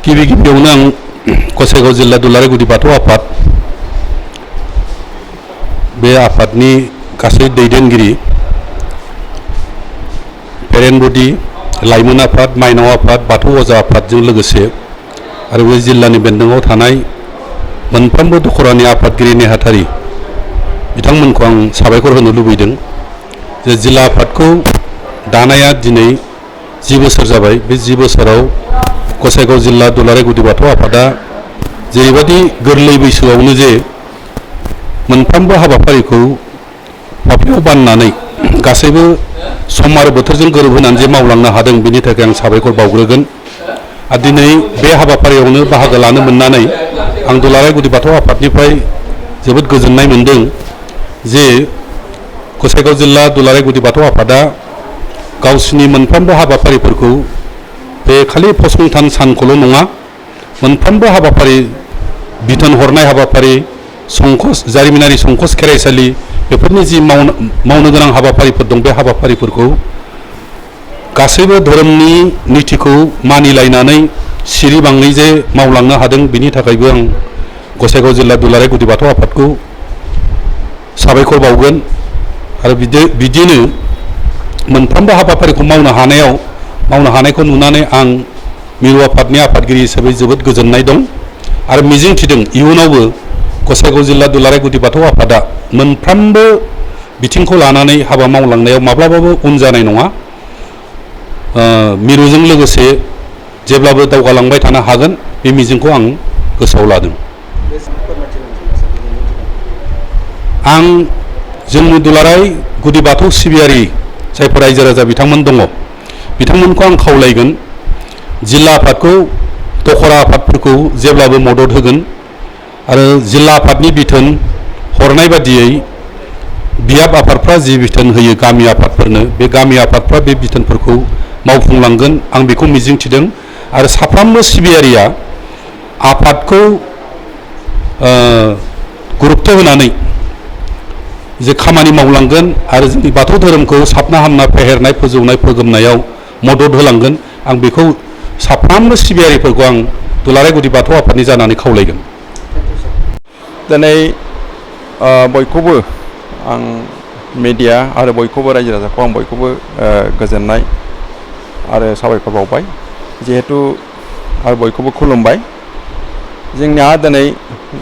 गिबियावनो आं गसाइगाव जिल्ला दुलाराय गुदि बाथौ आफाद बे आफादनि गासै दैदेनगिरि पेरेन्टबडी लाइमोन आफाद माइनाव आफाद बाथौ अजा आफादजों लोगोसे आरो बे जिल्लानि बेन्दोङाव थानाय मोनफ्रोमबो दखरानि आफादगिरि नेहाथारि बिथांमोनखौ आं साबायखर होनो लुबैदों जे जिल्ला आफादखौ दानाया दिनै 10 बोसोर जाबाय। बे 10 बोसोराव गसाइगाव जिल्ला दुलाराय गुदि बाथौ आफादा जेरैबायदि गोरलै बैसोआवनो जे मोनफ्रोमबो हाबाफारिखौ फाफ्लियाव बाननानै गासैबो सम आरो बोथोरजों गोरोबहोनानै जे मावलांनो हादों बेनि थाखाय आं साबायखर बावग्रोगोन। आरो दिनै बे हाबाफारियावनो बाहागो लानो मोननानै आं दुलाराय गुदि बाथौ आफादनिफ्राय जोबोद गोजोननाय मोनदों जे गसाइगाव जिल्ला दुलाराय गुदि बाथौ आफादा गावसिनि मोनफ्रोमबो हाबाफारिफोरखौ बे खालि फसंथान सानखौल' नङा मोनफ्रोमबो हाबाफारि बिथोन हरनाय हाबाफारि संकस जारिमिनारि संकस खेराइसालि बेफोरनि जि मावनो गोनां हाबाफारिफोर दं बे हाबाफारिफोरखौ गासैबो धोरोमनि नीतिखौ मानिलायनानै सिरिबाङै जे मावलांनो हादों बिनि थाखायबो आं गसाइगाव जिल्ला दुलाराय गुदि बाथौ आफादखौ साबायखर बावगोन। आरो बिदिनो मोनफ्रोमबो हाबाफारिखौ मावनो हानायखौ नुनानै आं मिरु आफादनि आफादगिरि हिसाबै जोबोद गोजोननाय दं आरो मिजिंथिदों इयुनावबो गसाइगाव जिल्ला दुलाराय गुदि बाथौ आफादा मोनफ्रोमबो बिथिंखौ लानानै हाबा मावलांनायाव माब्लाबाबो उन जानाय नङा। मिरुजों लोगोसे जेब्लाबो दावगालांबाय थानो हागोन बे मिजिंखौ आं गोसोआव लादों। आं जोंनि दुलाराय गुदि बाथौ सिबियारि जायफोर रायजो राजा बिथांमोन दङ बिथांमोनखौ आं खावलायगोन जिल्ला आफादखौ दखरा आफादफोरखौ जेब्लाबो मदद होगोन आरो जिल्ला आफादनि बिथोन हरनाय बादियै बियाब आफादफ्रा जि बिथोन होयो गामि आफादफोरनो बे गामि आफादफ्रा बे बिथोनफोरखौ मावफुंलांगोन आं बेखौ मिजिंथिदों। आरो साफ्रोमबो सिबियारिया आफादखौ गुरुत्व होनानै जे खामानि मावलांगोन आरो जोंनि बाथौ धोरोमखौ साबना हामना फेहेरनाय फोजौनाय फोगोमनायाव मदद होलांगोन आं बेखौ साफ्रोमबो सिबियारिफोरखौ आं दुलाराय गुदि बाथौ आफादनि जानानै खावलायगोन। दिनै बयखौबो आं मिडिया आरो बयखौबो रायजो राजाखौ आं बयखौबो गोजोननाय आरो साबायखर बावबाय जिहेतु आरो बयखौबो खुलुमबाय। जोंनिया दिनै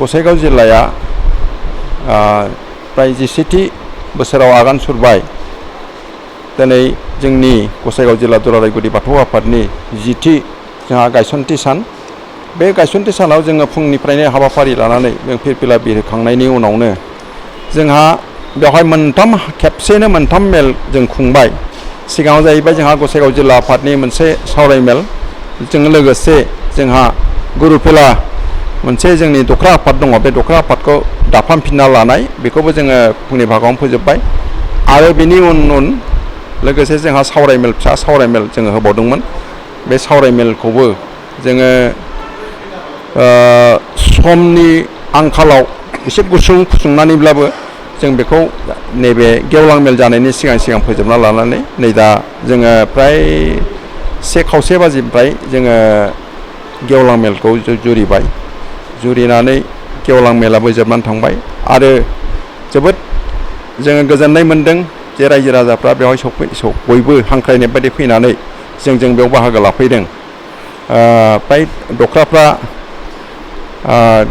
गसाइगाव जिल्लाया प्राय 17थि बोसोराव आगान सुरबाय। दिनै जोंनि गसाइगाव जिल्ला दुलाराय गुदि बाथौ आफादनि 10थि जोंहा गायसनथि सान। बे गायसनथि सानाव जोङो फुंनिफ्रायनो हाबाफारि लानानै जों फिरफिला बिरहोखांनायनि उनावनो जोंहा बेवहाय खेबसेनो मोनथाम मेल जों खुंबाय। सिगाङाव जाहैबाय जोंहा गसाइगाव जिल्ला आफादनि मोनसे सावरायमेल जों लोगोसे जोंहा गुरुफिला मोनसे जोंनि दखरा आफाद दङ बे दखरा आफादखौ दाफामफिनना लानाय बेखौबो जोङो फुंनि भागावनो फोजोबबाय आरो बिनि उन लोगोसे जोंहा सावरायमेल फिसा सावरायमेल जोङो होबावदोंमोन। बे सावरायमेलखौबो जोङो समनि आंखालाव एसे गुसुं खुसुंनानैब्लाबो जों बेखौ नैबे गेवलां मेल जानायनि सिगां फोजोबना लानानै नै दा जोङो प्राय 1:15 बाजिनिफ्राय जोङो गेवलां मेलखौ जुरिबाय। जुरिनानै गेवलां मेलाबो जोबनानै थांबाय आरो जोबोद जोङो गोजोननाय मोनदों जे रायजो राजाफ्रा बेवहाय बयबो हांख्रायनाय बायदि फैनानै जों बेयाव बाहागो लाफैदों। फ्राय दखराफ्रा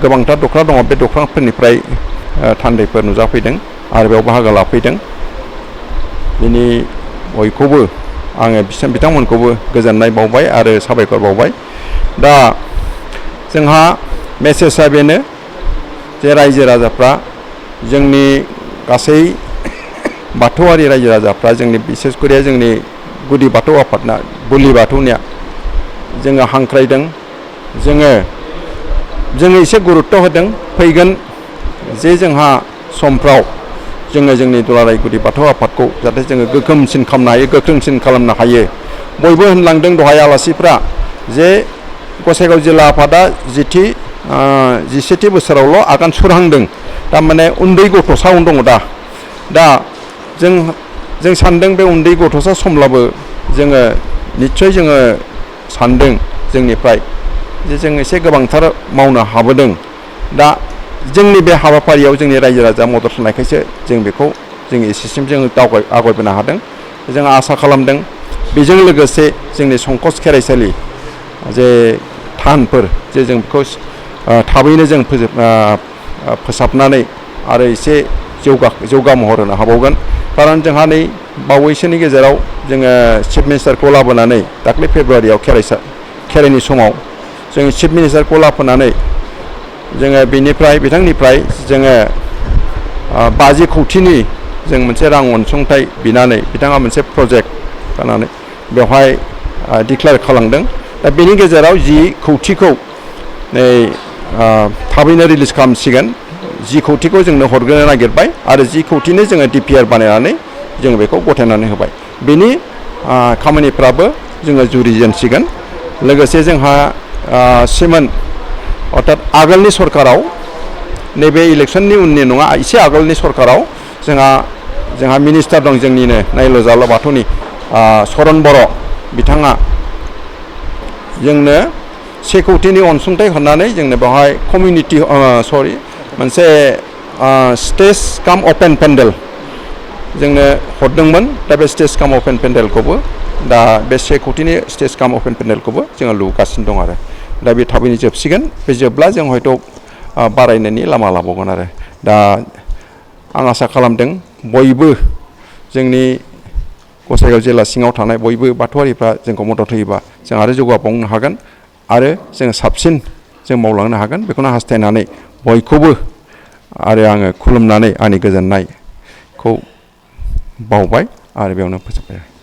गोबांथार दखरा दङ बे दखराफोरनिफ्राय थान्दैफोर नुजाफैदों आरो बेयाव बाहागो लाफैदों। बिनि बयखौबो आङो बिथांमोनखौबो गोजोननाय बावबाय आरो साबायखर बावबाय। दा जोंहा मेसेजआ बेनो जे रायजो राजाफ्रा जोंनि गासै बाथौआरि रायजो राजाफ्रा जोंनि बिसेसकरि जोंनि गुदि बाथौ आफादना बुलि बाथौनिया जोङो हांख्रायदों जोङो एसे गुरुत्व होदों फैगोन जे जोंहा समफ्राव जोङो जोंनि दुलाराय गुदि बाथौ आफादखौ जाहाथे जोङो गोख्रोंसिन खालामनो हायो। बयबो होनलांदों दहाय आलासिफ्रा जे गसाइगाव जिल्ला आफादा 17थि बोसोरावल' आगान सुरहांदों थारमाने उन्दै गथ'सा दङ दा जों सान्दों बे उन्दै गथ'सा समब्लाबो जोङो निस्सय जोङो सान्दों जोंनिफ्राय जे जों एसे गोबांथार मावनो हाबोदों दा जोंनि बे हाबाफारियाव जोंनि रायजो राजा मदद होनायखायसो जों बेखौ जों एसेसिम जोङो आवगायबोनो हादों जों आसा खालामदों बेजों लोगोसे जोंनि संकस खेराइसालि जे थानफोर जे जों बेखौ थाबैनो जों फोसाबनानै आरो एसे जौगा महर होनो हाबावगोन खारन जोंहा नै बावैसोनि गेजेराव जोङो चिफ मिनिस्टारखौ लाबोनानै दाख्लै फेब्रुवारियाव खेराइनि समाव जों चिफ मिनिस्टारखौ लाबोनानै जोङो बिथांनिफ्राय जोङो 50 कौटिनि जों मोनसे रां अनसुंथाइ बिनानै बिथाङा मोनसे प्रजेक्ट लानानै बेवहाय डिक्लेयार खालामदों दा बेनि गेजेराव 10 कौटिखौ नै थाबैनो रिलिज खालामसिगोन 10 कौटिखौ जोंनो हरग्रोनो नागिरबाय आरो 10 कौटिनो जोङो DPR बानायनानै जों बेखौ गथायनानै होबाय बेनि खामानिफ्राबो जोङो जुरिजेनसिगोन लोगोसे जोंहा सिमोन अर्थात आगोलनि सरकाराव नैबे इलेक्सननि उननि नङा एसे आगोलनि सरकाराव जोंहा मिनिस्टार दं जोंनिनो नायल' जाल' बाथौनि सरन बर' बिथाङा जोंनो 1 कौटिनि अनसुंथाइ हरनानै जोंनो बेवहाय मोनसे स्टेज काम अपेन पेन्डेल जोंनो हरदोंमोन दा बे स्टेज काम अपेन पेन्डेलखौबो दा बे 1 कौटिनि स्टेज काम अपेन पेन्डेलखौबो जोङो लुगासिनो दं आरो दा बे थाबैनो जोबसिगोन बे जोबब्ला जों हयथ' बारायनायनि लामा लाबावगोन आरो दा आं आसा खालामदों बयबो जोंनि गसाइगाव जिल्ला सिङाव थानाय बयबो बाथौआरिफ्रा जोंखौ मदद होयोबा जों आरो जौगाबावनो हागोन आरो जों साबसिन जों मावलांनो हागोन बेखौनो हास्थायनानै बयखौबो आरो आङो खुलुमनानै आंनि गोजोननायखौ बावबाय आरो बेयावनो फोजोबबाय